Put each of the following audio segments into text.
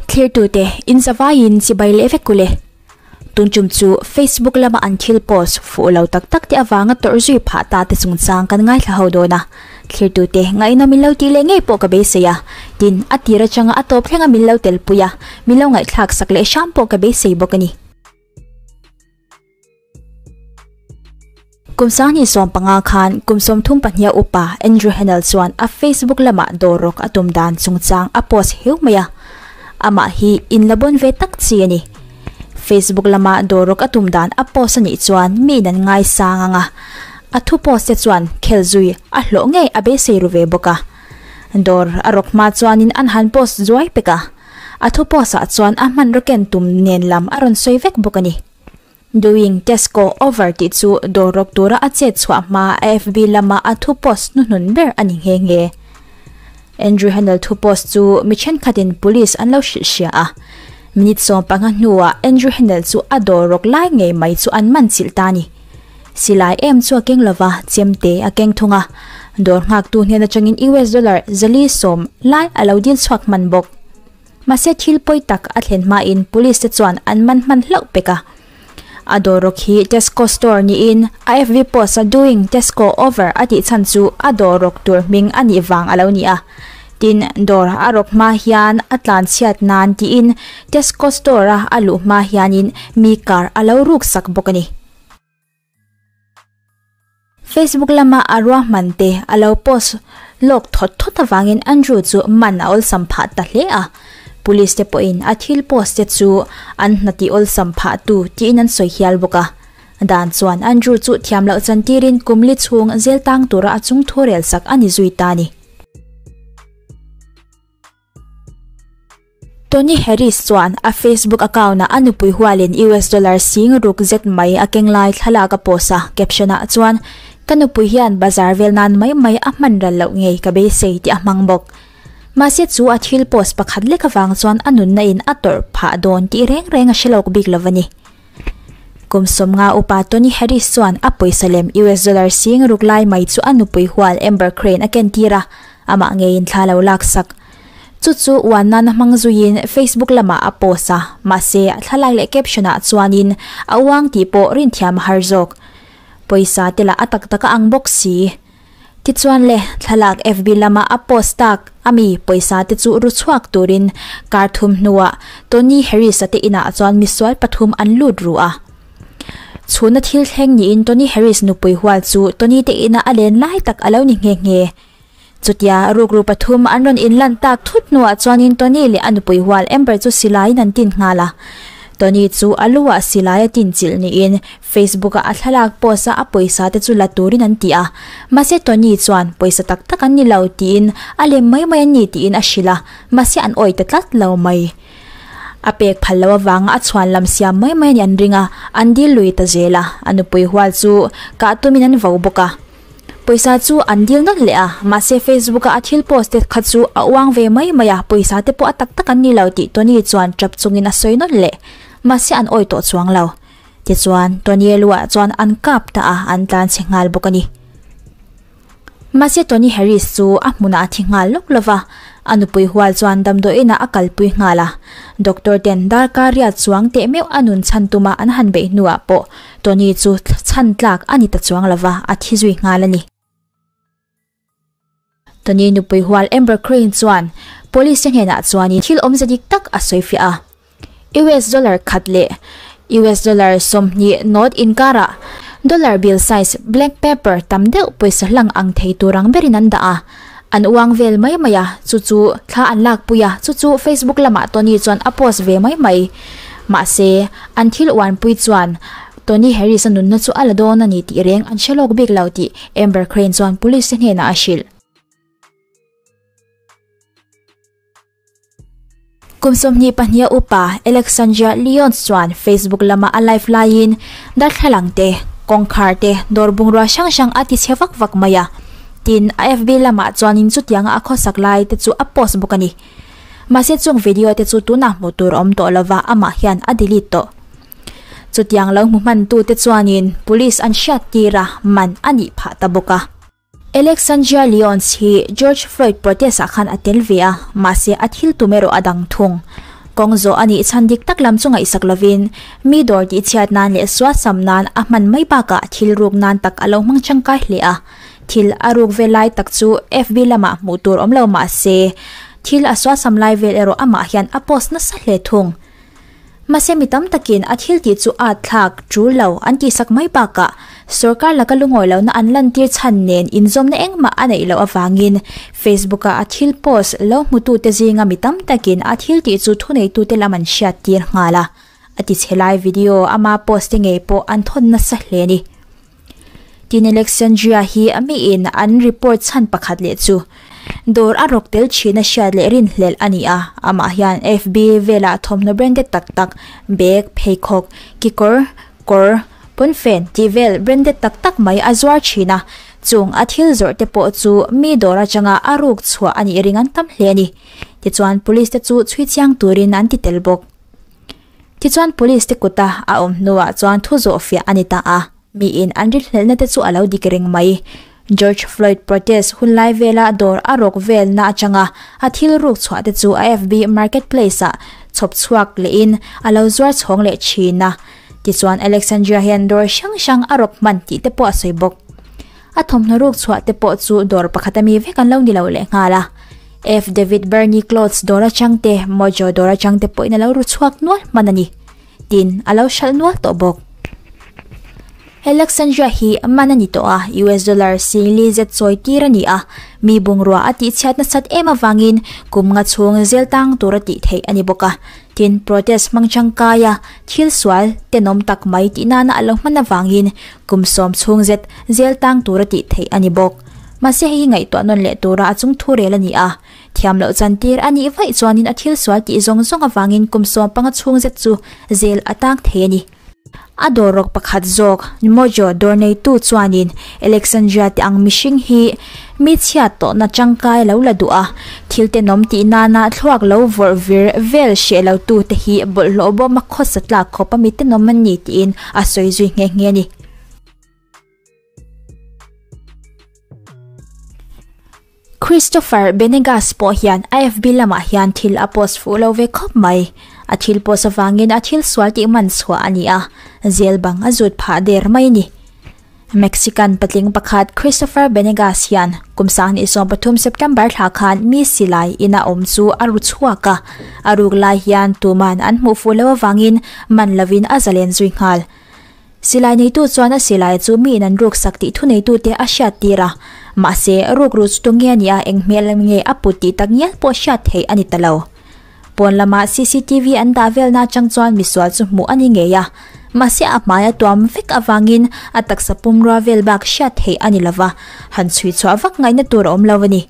Thlirtute in zavaiin chibai leh vek ule. Tun tum chu Facebook lama an thil post fuh lo tak tak te avanga tawrh zui phah ta te chungchang kan ngaithla ho dawn a. Thlirtute ngaihnawm min lo tih leh ngei pawh ka beisei a, tin a tir atanga a tawp thlenga min lo telpui a, min lo ngaihthlak sak leh hram pawh ka beisei bawk a ni. Kum 2015 khan kum 32 upa Andrew Hennell chuan a Facebook lamah dawr rawk a tum dan chungchang a post heu mai a, amah hi inla bawn ve tak chi a ni. Facebook lama dawr rawk a tum dan a post a nih chuan miin an ngaisang ang a, a thu post te chuan khel zui a hlawh ngei a beisei ru ve bawk a. Dawr a rawk hma chuanin an han post zuai pek a, a thu post ah chuan a hmanraw ken tum nen lam a rawn sawi vek bawk a ni. Doing Tesco Over tih chu dawr rawk tura a chet chhuah hma FB lama a thu post hnuhnun ber a ni nghe nghe. Andrew Hennell thu post chu mi thenkhatin police an lo hrilh hria a. Minute 15 hnuah Andrew Hennell chu a dawr rawk lai ngei mai chu an man chilh ta a ni. Silai em chu a keng lova, chemte a keng thung a. Dawr nghaktu hnen atangin US dollar 410 lai a lo dil chhuak hman bawk. Mahse thil pawi tak a thlen hmain police te chuan an man hman hlauh pek a. A dawr rawk hi Tesco store niin a FB post a Doing Tesco Over a tih chhan chu a dawr rawk tur hming a nih vang a lo ni a. Tin, dawr a rawk hma hian a tlan chhiat nan tiin Tesco store a a luh hma hianin mi car a lo ruk sak bawk a ni. Facebook lama a ruahman te a lo post lawk thawt thawt avangin Andrew chu man a awlsam phah ta hle a. Police te pawhin a thil post te chu an hna tih awlsam phah tu tiin an sawi hial bawk a. Dan chuan Andrew chu thiam loh chantirin kum li chhung zel tang tura a chung thu rel sak a ni zui ta a ni. Tony Harris chuan a Facebook account-ah a nupui hualin US dollar sing ruk zet mai a keng lai thlalak a post a, caption-ah chuan, Ka nupui hian bazar vel nan mai mai a hman ral loh ngei ka beisei tih a hmang bawk. Mahse chu a thil post pakhat lek avang chuan a nunna in a tawrh phah dawn tih reng reng a hre lawk bik lo a ni. Kum 50 upa Tony Harris chuan a pawisa lem US dollar sing ruk lai mai chu a nupui hual Amber Crane a kentir a, amah ngeiin thla lo laksak. Chu chu uan nana hmang zuiin Facebook lamah a post a, mahse a thlalak leh caption ah chuanin a uang tih pawh rinthiam a har zawk. Pawisa te lah a tak tak a ang bawk si. Tichuan le, thlalak FB lama a post tak ami pawisa te chu ru chhuak turin kar thum hnuah Tony Harris-a te inah chuan misual pathum an lut ru a. Chhuna thil thleng niin Tony Harris nupui hual chu Tony te inah a len lai tak a lo ni nghe nghe. Chutia rukru pathum an rawn inlan tak thut hnuah chuanin Tony leh a nupui hual Amber chu silaiin an tin nghal a. Tony chu a luah silai a tin chilh niin Facebook-ah a thlalak post a a pawisa te chu la turin an ti a. Mahse Tony chuan pawisa tak tak an ni lo tiin a lem mai mai an ni tiin a hrilh a, mahse an awih ta tlat lo mai. A pek phal loh avanga a chhuan lam siam mai mai a nih an ring a, an dil lui ta zel a, a nupui hual chu kah tumin an vo bawk a. Pawisa chu an dil nawlh leh a, mahse Facebook-a a thil post te kha chu a uang ve mai mai a, pawisa te pawh a tak tak an ni lo tih Tony chuan tap chungin a sawi nawlh leh. Mahse an awih tawh chuang lo. Tichuan, Tony luah chuan an kap ta a, an tlan chhe nghal bawk a ni. Mahse Tony Harris chu a hmunah a thi nghal lawk lo va, a nupui hual chuan damdawiinah a kalpui nghal a. Doctor ten darkar riat chuang teh meuh a nun chhan tuma an han beih hnuah pawh Tony chu chhan tlak a ni ta chuang lova, a thi zui nghal a ni. Tony nupui hual Amber Crane chuan police te hnenah chuanin thil awmze dik tak a sawi fiah a. US dollar khat leh US dollar 20 note inkarah dollar bill size blank paper tam deuh pawisa hlang ang thei tur ang berin an dah a. An uang vel mai mai a, chu chu thla an lakpui a, chu chu Facebook lamah Tony chuan a post ve mai mai. Mahse, an thil uanpui chuan Tony Harris-a nunna chu a la dawn a ni tih reng an hre lawk bik lo tih Amber Crane chuan police te hnenah a hrilh. Kum 22 upa Alexandria Lyons chuan Facebook lama a live laiin darthlalang te, kawngkhar te, dawr bungrua hrang hrang a ti chhe vak vak mai a. Tin, a FB lamah chuanin chutianga a khawsak lai te chu a post bawk a ni. Mahse chung video te chu tunah hmuh tur a awm tawh lova amah hian a delete tawh. Chutiang lo hmu hmantute chuanin police an hriattir a, man a nih phah ta bawk a. Alexandria Lyons hi George Floyd protest ah khan a tel ve a, mahse a thil tum erawh a dang thung. Kawng zawh a nih chhan dik tak lam chu ngaihsak lovin mi dawr tihchhiat nan leh suasam nan a hman mai bakah thil ruk nan tak a lo hmang tangkai hle a. Thil a ruk ve lai tak chu FB lamah hmuh tur awm lo mah se, thil a suasam lai vel erawh amah hian a post nasa hle thung. Mahse mi tam takin a thil tih chu at thlak tul lo an tihsak mai bakah sorkar laka lungawi lohna an lantir chhan nen inzawmna engmah a neih loh avangin Facebook-a a thil post lo hmutute zinga mi tam takin a thil tih chu thuneitute lam an hriattir nghal a, a tichhe lai video ama post te ngei pawh an thawn nasa hle a ni. Tin Alexandria hi a miin an report chhan pakhat leh chu dawr a rawk tel thin a hriat leh rinhlelh a ni a, amah hian FB velah thawmhnaw branded tak tak bag, pheikhawk, kekawr, kawr, pawnfen tih vel branded tak tak mai a zuar thin a, chung a thil zawrh te pawh chu mi dawr atanga a ruk chhuah a nih ring an tam hle a ni. Tichuan police te chu chhui chiang turin an ti tel bawk. Tichuan police te kuta a awm hnuah chuan thu zawh fiah a ni ta a, miin an rinhlelhna te chu a lo dik reng mai. George Floyd protest hun lai vela dawr a rawk velna atanga a thil ruk chhuah te chu a FB marketplace ah chhawp chhuak lehin a lo zuar chhawng leh thin a. Tichuan Alexandria hian dawr hrang hrang a rawk hman tih te pawh a sawi bawk. A thawmhnaw ruk chhuah te pawh chu dawr pakhat ami vek an lo ni lo leh nghal a. F David Bernie Clothes dawr atang te, Mojo dawr atang te pawhin a lo ru chhuak nual hman a ni. Tin, a lo hralh nual tawh bawk. Alexandria hi man a ni tawh a, US dollar singli zet chawi tir a ni a, mi bungrua a tihchhiat nasat em avangin kum nga chhung zel tang tur a tih theih a ni bawk a. Tin, protest hmang tangkaia thil sual tenawm tak mai tih nana a lo hman avangin kum sawm chhung zet zel tang tur a tih theih a ni bawk. Mahse hei hi ngaihtuah nawn leh tura a chung thu rel a ni a, thiam loh chantir a nih vaih chuanin a thil sual tih zawng zawng avangin kum sawm panga chhung zet chu zel a tang thei a ni. A dawrrawk pakhat zawk Mojo dawr neitu chuanin Alexandria te ang mihring hi mi chhiat tawhna tangkai lo la duh a, thil tenawm tih nana thluak lo vawrh vir vel hreh lo tu te hi bawlhhlawh bawm a khawsa tlak khawp a mi tenawm an ni tiin a sawi zui nghe nghe a ni. Christopher Benegas pawh hian a FB lamah hian thil a post fuh lo ve khawp mai. A thil post avangin a thil sual tih man chhuah a ni a, zel bang a zut phah der mai a ni. Mexican patling pakhat Christopher Benegas hian kum 2023 September thla khan mi silai ina awm chu a ru chhuak a, a ruk lai hian tuman an hmuh fuh lo avangin man lovin a zalen zui nghal. Silai neitu chuan a silai chu miin an ruksak tih thuneitute a hriattir a, mahse, rukru chu tunge a nih a, eng hmel nge a put tih tak ngial pawh hriat theih a ni ta lo. Pawn lama cctv an dah velna atang chuan misual chu hmuh a ni ngei a, mahse a hmai a tuam vek avangin a taksa pumrua vel bak hriat theih a ni lova, han chhui chhuah vak ngaihna tur a awm lo a ni.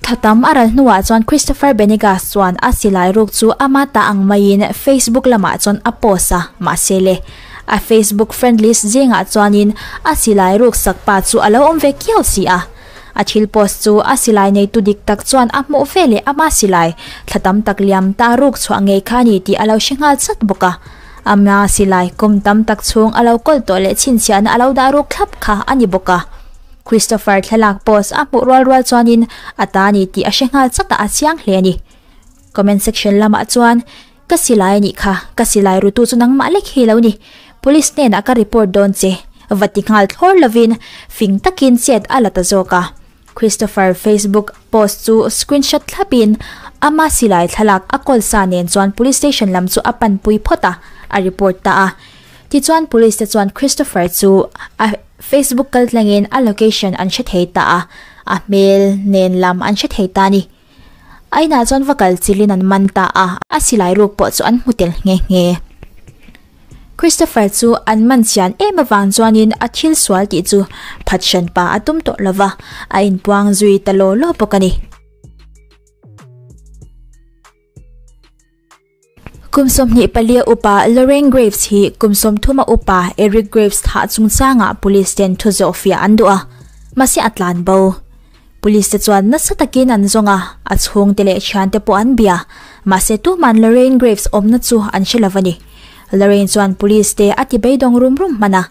Thla tam a ral hnuah chuan Christopher Benegas chuan a silai ruk chu ama ta ang maiin Facebook lamah chuan a post a, mahse le, a Facebook friend list zingah chuanin a silai ruk sak pa chu a lo awm ve kiau si a. A thil post chu a silai neitu dik tak chuan a hmuh ve leh ama silai thla tam tak liam ta ruk chhuah ngei kha a ni tih a lo hre nghal chat bawk a. Ama silai kum tam tak chhung a lo kawl tawh leh chhinchhiahna a lo dah ruk thlap kha a ni bawk a. Christopher thlalak post a hmuh rual rual chuanin a ta ni tih a hre nghal chak a, a chiang hle a ni. Comment section lamah chuan, Ka silai a nih kha, ka silai rutu chu nangmah lek hi lo ni. Police hnenah ka report dawn che, va ti nghal thlawr lovin fing takin chet a la ta zawk a. Christopher Facebook post chu screenshot thlapin ama silai thlalak a kawl sa nen chuan police station lam chu a panpui phawt a, a report ta a. Tichuan police te chuan Christopher chu a Facebook kal tlangin a location an hre thei ta a, a hmel nen lam an hre thei ta a ni. A inah chuan va kal chilhin an man ta a, a silai ruk pawh chu an hmu tel nghe nghe. Christopher chu an man chian em avang chuanin a thil sual tih chu phat hran pa a tum tawh lova, a inpuang zui ta law law bawk a ni. Kum 24 upa Lorraine Graves hi kum 30 upa Eric Graves thah chungchangah police ten thu zawhfiah an duh a, mahse a tlan bo. Police te chuan nasa takin an zawng a, a chhungte leh thiante pawh an bia, mahse tuman Lorraine Graves awmna chu an hre lo a ni. Lorraine chuan police te a ti beidawng rum rum hman a.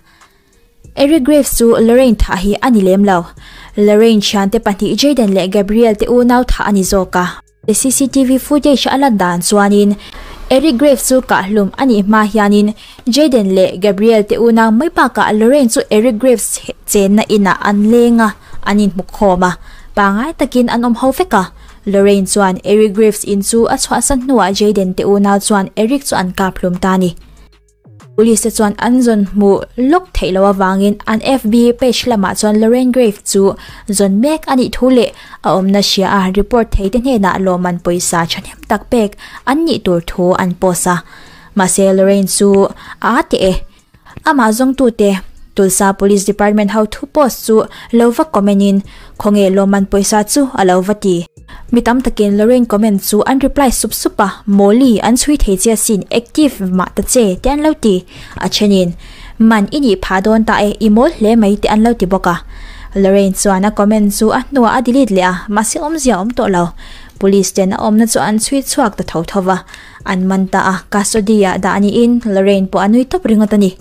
Eric Graves chu Lorraine thah hi a ni lem lo. Lorraine thiante pahnih Jayden leh Gabriel te unau thah a ni zawk a. Cctv footage a lan dan chuanin Eric Graves chu kahhlum a nih hma hianin Jayden leh Gabriel te unau mai bakah Lorraine chu Eric Graves chenna inah an leng a, an inhmu khawm a, pangngai takin an awm ho vek a. Lorraine chuan Eric Graves in chu a chhuahsan hnuah Jayden te unau chuan Eric chu an kaphlum ta a ni. Police te chuan an zawn hmuh lawk theih loh avangin an FB page lamah chuan Lorraine Grave chu zawn mek a nih thu leh a awmna hria a report thei te hnenah lawmman pawisa thahnem tak pek an nih tur thu an post a. Mahse Lorraine chu a a teh e. Amah zawngtute Tulsa Police Department ho thu post chu lo va comment in khawnge lawmman pawisa chu a lo va ti. Mi tam takin Lorraine comment chu an reply sup sup a, Mawli, an chhui thei che asin, active mah ta che, te an lo ti. A thenin, Man i nih phah dawn ta e, i mawl hle mai te an lo ti bawk a. Lorraine chuan a comment chu a hnuah a delete leh a, mahse awmzia a awm tawh lo. Police ten a awmna chu an chhui chhuak ta tho tho va, an man ta a, custody ah dah niin Lorraine pawh a nui tawp ringawt a ni.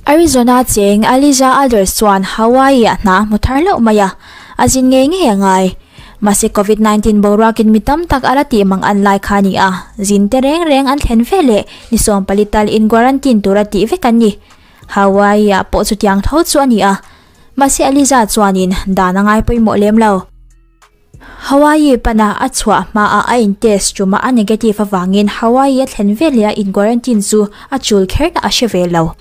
Arizona cheng Aliza Alders chuan Hawaii-ah hna a hmu thar loh mai a, a zin ngei ngei a ngai. Mahse Covid 19 boruakin mi tam tak a la tih mang an lai kha a ni a, zin te reng reng an thlen ve leh ni sawmpali tal in quarantine tura tih vek an ni. Hawaii-ah pawh chutiang tho chu a ni a, mahse Aliza chuanin dan a ngai pawimawh lem lo. Hawaii pana a chhuah hmaah a in test ṭuma a negative avangin Hawaii a thlen veleh a in quarantine chu a chul kherna a hre ve lo.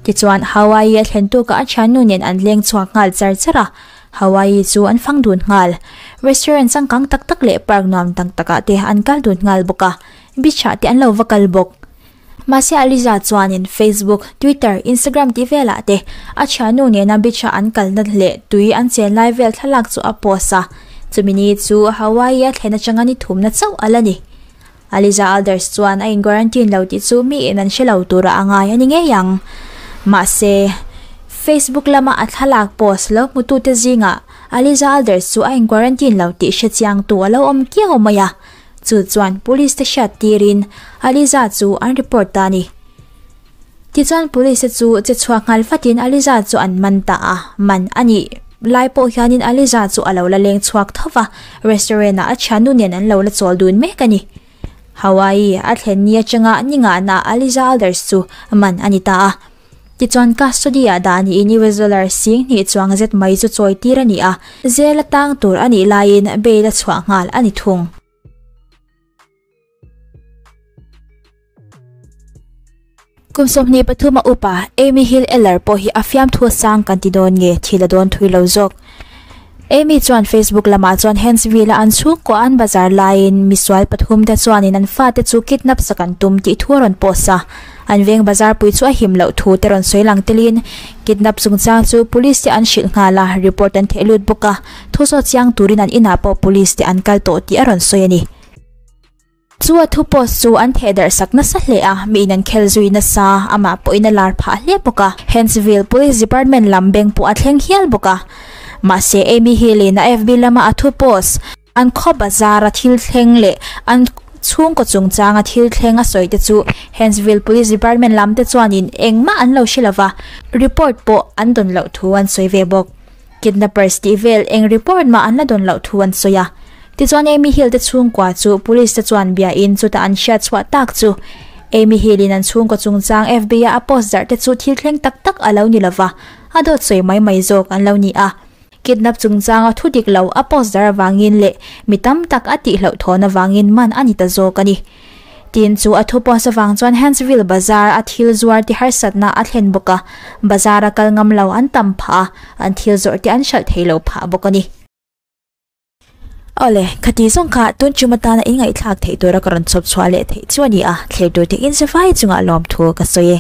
Tichuan, Hawaii a thlen tukah a thiannu nen an leng chhuak nghal char char a, Hawaii chu an fang dun nghal. Restaurant changkang tak tak leh park nuam tak takah te an kal dun nghal bawk a, beach ah te an lo va kal bawk. Mahse Aliza chuanin Facebook, Twitter, Instagram tih velah te a thiannu nena beach-a an kalna leh tui an chen lai vel thlalak chu a post a, chumi ni chu Hawaii a thlen atanga ni thumna chauh a la ni. Aliza Alders chuan a in quarantine lo tih chu mi in an hre lo tura a ngai a ni ngei ang. Mahse, Facebook lama a thlalak post lo hmutute zingah Aliza Alders chu a in quarantine lo tih hre chiangtu a lo awm kiau mai a. Chu chuan police te hriat tirin Aliza chu an report ta a ni. Tichuan police te chu che chhuak nghal vatin Aliza chu an man ta a, man a nih lai pawh hianin Aliza chu a lo la leng chhuak tho va, restaurant ah a thiannu nen an lo la chawl dun mek a ni. Hawaii a thlen ni atanga ni ngahna Aliza Alders chu man a ni ta a. Tichuan custody ah dah niin US dollar sing hnih chuang zet mai chu chawi tir a ni a, zel a tang tur a nih laiin bail a chhuah nghal a ni thung. Kum 23 a upa Amy Hill Eller pawh hi a fiamthu a sang kan ti dawn nge thil a dawn thui lo zawk. Amy chuan Facebook lamah chuan Hensville-a an chhungkaw an bazar laiin misual pathumte chuanin an fate chu kidnap sak an tum tih thu a rawn post a. An veng bazar pui chu a him loh thu te rawn sawi lang telin kidnap chungchang chu police te an hrilh nghal a, report an theh lut bawk a, thu zawt chiang turin an inah pawh police te an kal tawh tih a rawn sawi a ni. Chu a thu post chu an theh darh sak nasa hle a, miin an khel zui nasa, amah pawhin a lar phah hle bawk a. Huntsville Police Department lam beng pawh a thleng hial bawk a. Mahse Amy Hill-in a FB lama a thu post, an khaw bazar a thil thleng leh an chhungkaw chungchanga thil thleng a sawi te chu Huntsville Police Department lam te chuanin engmah an lo hre lova, report pawh an dawn loh thu an sawi ve bawk. Kidnappers tih vel eng report mah an la dawn loh thu an sawi a. Tichuan Amy Hill te chhungkua chu police te chuan bia in chutah an hriat chhuah tak chu Amy Hill in an chhungkaw chungchang FB a a post zarh te chu thil thleng tak tak a lo ni lova, a dawt sawi mai mai zawk an lo ni a. Kidnap chungchanga thu dik lo a post zarh avangin leh mi tam tak a tihloh thawn avangin man a ni ta zawk a ni. Tin, chu a thu post avang chuan Huntsville Bazar a thil zuar te harsatna a thlen bawk a, bazar a kal ngam lo an tam phah a, an thil zawrh te an hralh thei lo phah bawk a ni. Awle, khati zawng kha tun tum atana in ngaihthlak theih tura ka rawn chhawp chhuah leh theih chu a ni a, thlir tur te in zavai chungah lawmthu ka sawi e.